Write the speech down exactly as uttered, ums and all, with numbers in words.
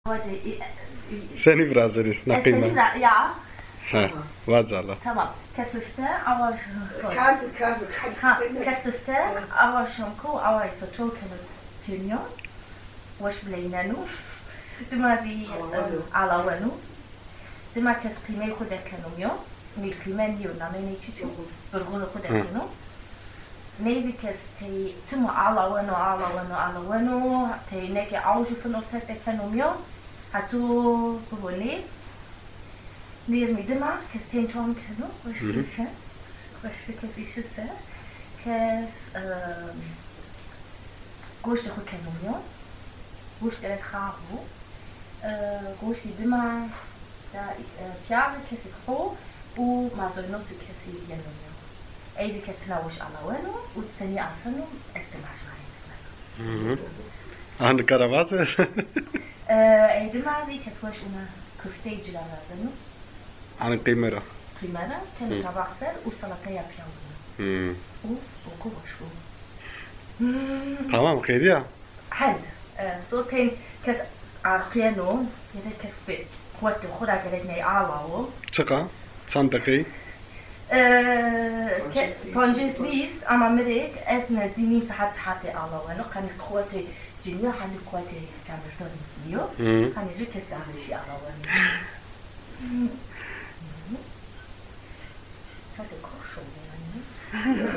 Hadi, e, e, Senî virazerî, na e, qîme. Senî vira-, ya. He, vac ala. Tamam. Kesifte, awa ş-, Kardı, kardı, kardı. Ha, kesifte, awa şomko, awa îso çol keno têniyo. Weş bileyneno. Dima zî, Alaweno. E, alaweno. Dima kes qîmey xwu dekeno mîyo. Ney qîme nîyo, namey ney çiço. Birxûnê xwu dekeno. Ney zî kes tey timo alaweno, alaweno, alaweno. Tey neke aw jû fino ser de keno mîyo. Heto bibo nêr. Nêr mî dima kes tên çon keno. Weş Hı hı. Kes. Weş kes îşi se. Kes, e, goştê xwu keno mîyo. Goşt gerek xax bo. E, goştî dima da, e, pîyavê kesê xo û mazorê notê kesî yeno mîyo. Ey zî kes fina weş alaweno û senî aseno, ez dima şima rê nizeno. Hı hı. An kara vaze? E, ey dima zî kes weş una kufteyê ci ra vazeno. Hanî qîme ra. Qîme ra, keno Hı. tabaq ser û salateya pîyaw bîyo. Hı. Û oko weş bo. Tamam, xêrî ya. Hend. E, so tên kes arqîyeno, ya da kes bi quwetê xwu ra gerek ney alawo. Çiqa? Çend deqî? E, ke-, poncês vîst, ama mi rê ez nezdî nîm saet, saetê alaweno. Qanî quwetê cinîyo, hanî quwetê çandestan nîyo. Hı. Hanî ju kes daveşî alaweno. Hadi koş oldu yani.